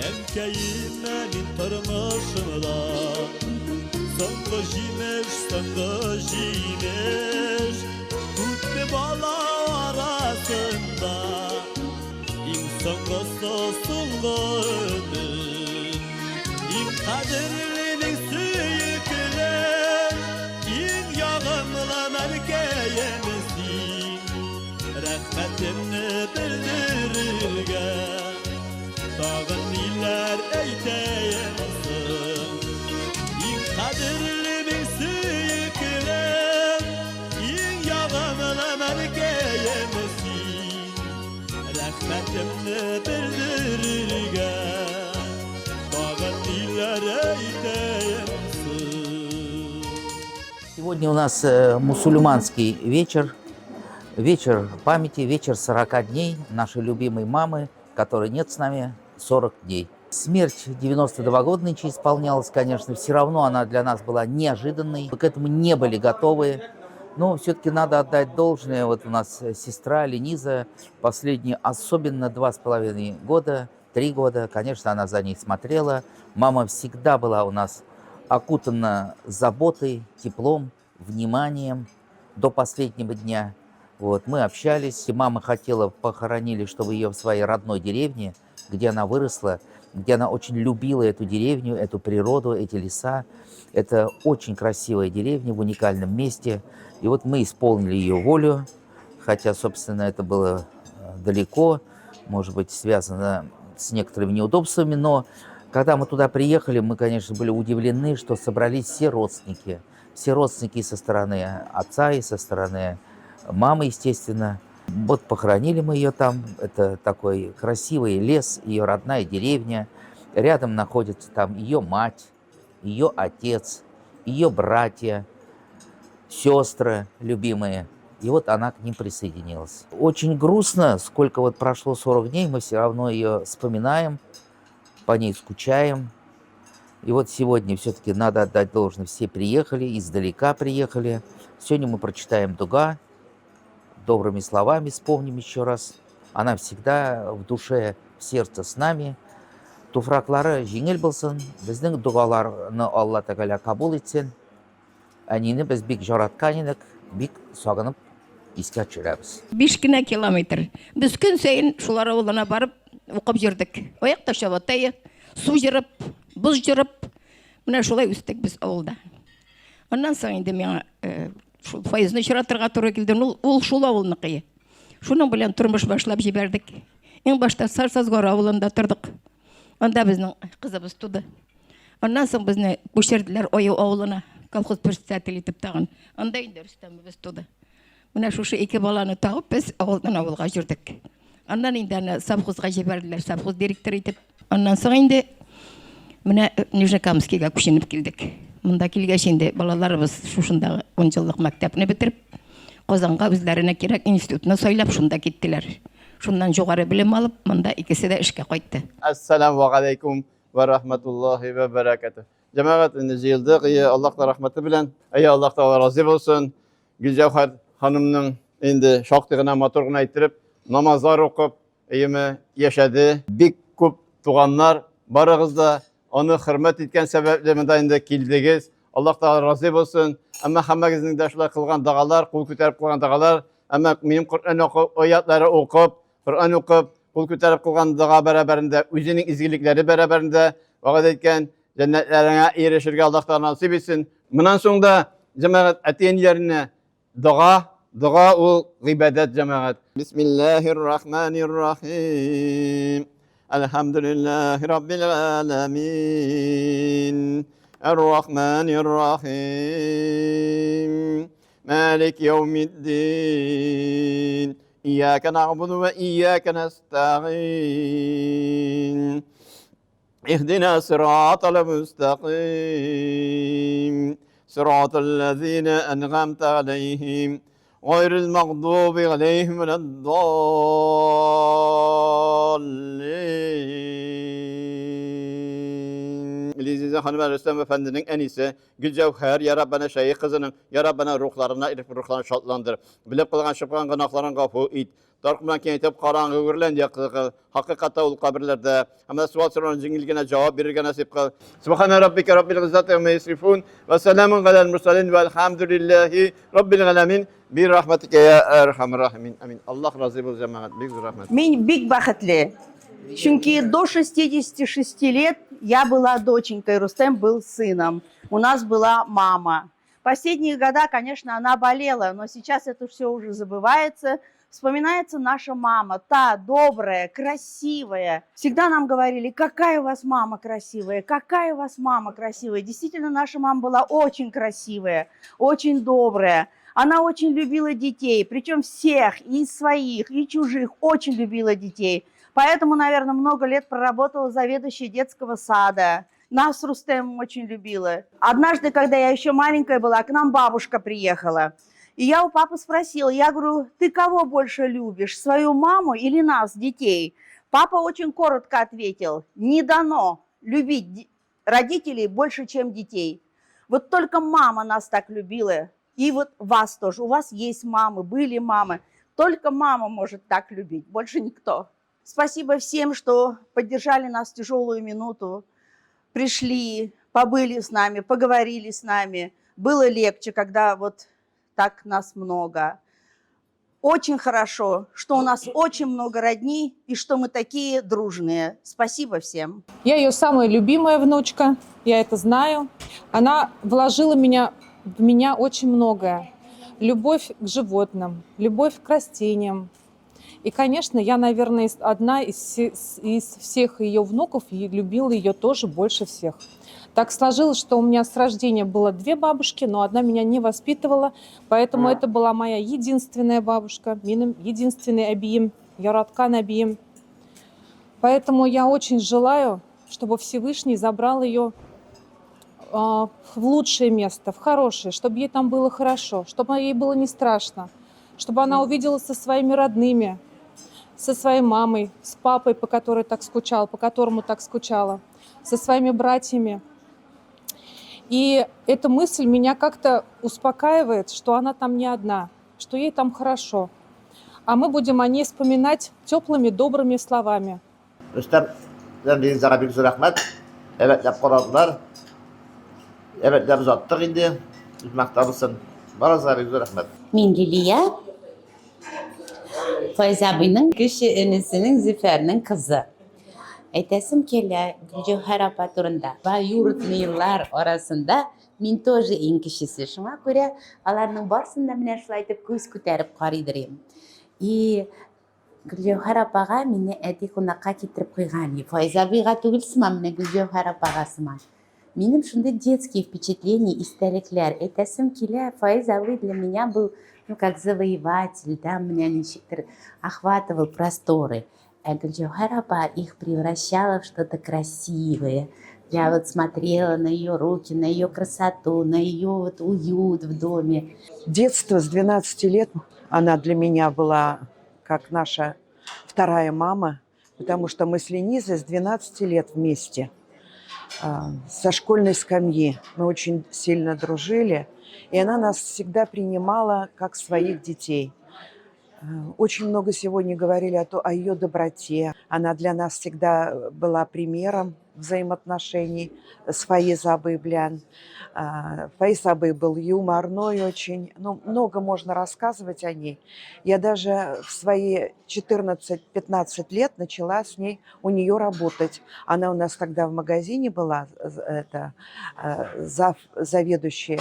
Әнкәемә мин тормышымда Соңгы җимеш, соңгы җимеш Күпме бала арасында Иң соңгысы соңгы өмет Иң кадерле, иң сөекле Иң ягымлы әнкәем син Рәхмәтемне белдерергә Тагын ниләр әйтәем соң? Иң кадерлем, иң сөеклем, иң ягымлы әнкәем син. Рәхмәтемне белдерергә тагын ниләр әйтәем соң? Сегодня у нас мусульманский вечер, вечер памяти, вечер 40 дней нашей любимой мамы, которой нет с нами 40 дней. Смерть 92 года нынче исполнялась, конечно, все равно она для нас была неожиданной. Мы к этому не были готовы. Но все-таки надо отдать должное. Вот у нас сестра Лениза последние, особенно 2,5 года, 3 года, конечно, она за ней смотрела. Мама всегда была у нас окутана заботой, теплом, вниманием до последнего дня. Вот, мы общались, и мама хотела, похоронили, чтобы ее в своей родной деревне, где она выросла, где она очень любила эту деревню, эту природу, эти леса. Это очень красивая деревня в уникальном месте. И вот мы исполнили ее волю, хотя, собственно, это было далеко, может быть, связано с некоторыми неудобствами, но когда мы туда приехали, мы, конечно, были удивлены, что собрались все родственники. Все родственники со стороны отца и со стороны мамы, естественно. Вот похоронили мы ее там. Это такой красивый лес, ее родная деревня. Рядом находится там ее мать, ее отец, ее братья, сестры любимые. И вот она к ним присоединилась. Очень грустно, сколько вот прошло 40 дней, мы все равно ее вспоминаем, по ней скучаем. И вот сегодня все-таки надо отдать должное, все приехали, издалека приехали. Сегодня мы прочитаем дога, добрыми словами вспомним еще раз. Она всегда в душе, в сердце с нами. Туфраклары җиңел булсын, безнең догаларны Алла Тәгалә кабул итсен. Әнине без бик яраткан идек, бик сагынып искә төшерәбез. 5 кенә километр. Без көн саен шулар авылына барып укып йөрдек. Аякта чабата, су ерып, боз ерып, менә шулай үстек без авылда. Аннан соң инде миңа шул Фаизны очратырга туры килде. Ул шул авылныкы. Шуның белән тормыш башлап җибәрдек. Иң башта Сарсазгор авылында тордык. Анда безнең кызыбыз туды. Аннан соң безне күчерделәр Аю авылына, колхоз председатель итеп тагын. Анда инде Рөстәмебез туды. Менә шушы ике баланы табып без авылдан авылга йөрдек. Аннан инде аны совхозга җибәрделәр, совхоз директоры итеп. Аннан соң инде менә Нижнекамскийга күченеп килдек. Монда килгәч инде балаларыбыз шушындагы 10 еллык мәктәпне бетереп, Казанга үзләренә кирәк институтны сайлап шунда киттеләр. Шуннан югары белем алып, монда икесе дә эшкә кайтты. Әссәламү галәйкүм вә рахматуллаһи вә бәрәкәтүһ. Җәмәгать, инде җыелдык, ие, Аллаһ та рәхмәте белән. Әйе, Аллаһ Тәгалә разый булсын. Гөлҗәүһәр ханымның инде шактый гына матур гына иттереп намазлар укып, әйеме, яшәде. Бик күп туганнар, барыгыз да аны хөрмәт иткән сәбәпле монда инде килдегез. Аллаһ Тәгалә разый булсын. Әмма һәммәгезнең дә шулай кылган догалар, кул күтәреп кылган догалар, әмма минем Коръән аятлары укып, Коръән укып, кул күтәреп кылган дога бәрабәрендә, үзенең изгелекләре бәрабәрендә вәгъдә иткән җәннәтләреңә ирешергә Аллаһ Тәгалә насыйп итсен. Моннан соң да җәмәгать әти-әниләренә дога, дога ул гыйбадәт, җәмәгать. Бисмиллаһир рахманир рахим. Әлхәмдүлиллаһи раббил аламин. Ар-рахманир рахим. Малик яумиддин. Ияка нa'буду ва ияка nasta'in. اهدنا صراط المستقيم، صراط الذين أنعمت عليهم، غير المغضوب عليهم ولا الضالين. Безнең ханым Рөстәм әфәнденең әнисе Гөлҗәүһәр, я Раббана, Шәех кызының, я Раббана, рухларына иреп рухларын шатландыр. Белеп кылган шыпкан гөнаһларын гафу ит. Тарк белән киңәйтеп караңгы гүрлән якты кыл. Хакыйкатьтә ул каберләрдә. Һәм дә суал сорауына җиңел генә җавап бирергә насыйп кыл. Субхана раббика раббил гыйззати амма ясифун ва саламун галал мурсалин вальхамдулиллахи раббил галәмин. Би рахматика я архамар рахимин. Амин. Аллаһ разый бул, җәмәгать. Бик зур рәхмәт. Мин бик бәхетле. Чөнки до 66 лет я была доченькой, Рустем был сыном. У нас была мама. Последние года, конечно, она болела, но сейчас это все уже забывается. Вспоминается наша мама, та добрая, красивая. Всегда нам говорили, какая у вас мама красивая, какая у вас мама красивая. Действительно, наша мама была очень красивая, очень добрая. Она очень любила детей, причем всех, и своих, и чужих, очень любила детей. Поэтому, наверное, много лет проработала заведующей детского сада. Нас с Рустемом очень любила. Однажды, когда я еще маленькая была, к нам бабушка приехала. И я у папы спросила, я говорю, ты кого больше любишь, свою маму или нас, детей? Папа очень коротко ответил, не дано любить родителей больше, чем детей. Вот только мама нас так любила, и вот вас тоже. У вас есть мамы, были мамы. Только мама может так любить, больше никто. Спасибо всем, что поддержали нас в тяжелую минуту, пришли, побыли с нами, поговорили с нами. Было легче, когда вот так нас много. Очень хорошо, что у нас очень много родни и что мы такие дружные. Спасибо всем. Я ее самая любимая внучка, я это знаю. Она вложила в меня очень многое. Любовь к животным, любовь к растениям. И, конечно, я, наверное, одна из всех ее внуков и любила ее тоже больше всех. Так сложилось, что у меня с рождения было две бабушки, но одна меня не воспитывала, поэтому это была моя единственная бабушка, минем единственный әбием, яраткан әбием. Поэтому я очень желаю, чтобы Всевышний забрал ее в лучшее место, в хорошее, чтобы ей там было хорошо, чтобы ей было не страшно, чтобы она увиделась со своими родными, со своей мамой, с папой, по которой так скучала, по которому так скучала, со своими братьями. И эта мысль меня как-то успокаивает, что она там не одна, что ей там хорошо. А мы будем о ней вспоминать теплыми, добрыми словами. Рөстәм белән Линзага бик зур рәхмәт. Әйбәтләп карадылар. Әйбәтләп озаттык инде. Оҗмах табылсын. Барыгызга бик зур рәхмәт. Мин Лилия, Файз абыйның кече энесенең Зөфәрнең кызы. Әйтәсем килә Гөлҗәүһәр апа турында. Двоюродныйлар арасында мин тоже иң кечесе. Шуңа күрә аларның барысын да менә шулай итеп күз күтәреп карыйдыр идем. И Гөлҗәүһәр апага мине әти кунакка китереп куйган. Файз абыйга түгел сыман, менә Гөлҗәүһәр апага сыман. Минем шундый детские впечатления, истәлекләр. Әйтәсем килә, Фаиз абый для меня был, ну, как завоеватель, да, меня ничектер охватывал просторы. Ә Гөлҗәүһәр апа их превращала в что-то красивое. Я вот смотрела на ее руки, на ее красоту, на ее вот уют в доме. Детство с 12 лет она для меня была как наша вторая мама, потому что мы с Ленизой с 12 лет вместе, со школьной скамьи. Мы очень сильно дружили, и она нас всегда принимала как своих детей. Очень много сегодня говорили о ее доброте. Она для нас всегда была примером взаимоотношений с Фаиз абый белән. Фаиз абый был юморной очень. Ну, много можно рассказывать о ней. Я даже в свои 14-15 лет начала с ней у нее работать. Она у нас тогда в магазине была, это, заведующая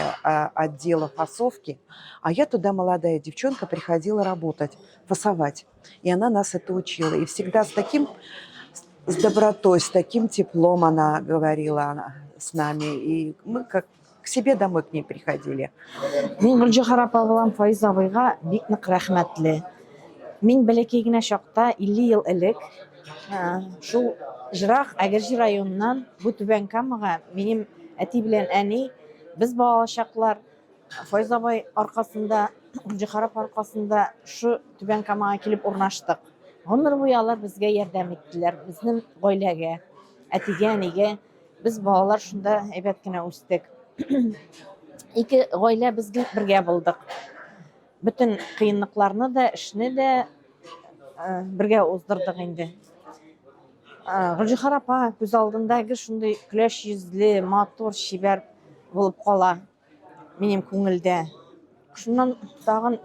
отдела фасовки, а я туда, молодая девчонка, приходила работать, фасовать. И она нас это учила. И всегда с добротой, с таким теплом она говорила с нами. И мы как к себе домой к ней приходили. Мин Гөлҗәүһәр апа белән Фаиз абыйга бик нык рәхмәтле. Мин бәләкәй генә чакта, 50 ел элек, шул Җырак Әгерҗе районыннан бу Түбән Камага минем әти белән әни, без балачаклар Фаиз абый аркасында, Гөлҗәүһәр апа аркасында шу Түбән Камага килеп урнаштык. Гомер буе алар безгә ярдәм иттеләр, безнең гаиләгә, әтигә, әнигә. Без балалар шунда әйбәт кенә үстек. Ике гаилә без гел бергә булдык. Бөтен кыенлыкларны да, эшне дә э, бергә уздырдык инде. Э, Гөлҗиһар апа күз алдында гел шундый көләч йөзле, матур, чибәр булып кала минем күңелдә. Шуннан тагын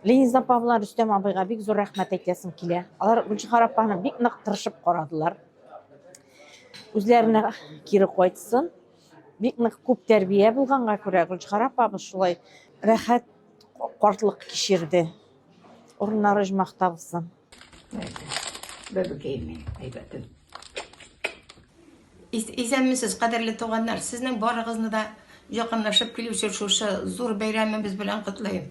Лениза апа белән Рөстәм абыйга бик зур рәхмәт әйтәсем килә. Алар Гөлҗиһар апаны бик нык тырышып карадылар. Үзләренә кире кайтсын. Бик нык күп тәрбия булганга күрә Гөлҗиһар апабыз шулай рәхәт картлык кичерде. Урыннары оҗмахта булсын. Бәбекәем минем, әйбәтем. Исәнмесез, кадерле туганнар! Сезнең барыгызны да якынлашып килүче шушы зур бәйрәмебез белән котлыйм.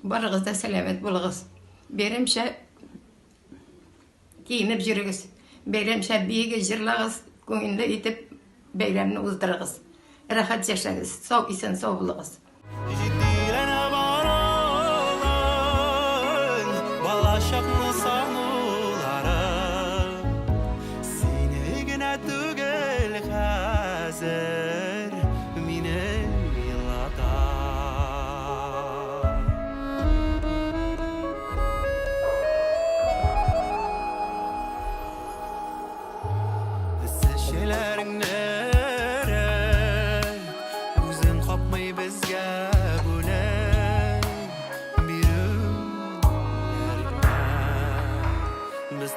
Барыгыз да сәламәт булыгыз. Бәйрәмчә киенеп йөрегез. Бәйрәмчә биегез, җырлагыз, күңелле итеп бәйрәмне уздырыгыз. Рәхәт яшәгез, сау исән сау булыгыз. Җитдиләнә баралар балачакны сагынулары. Сине генә түгел хәзер мине елата. Эссе Үзең капмый безгә бүләк бирүләреңә. Без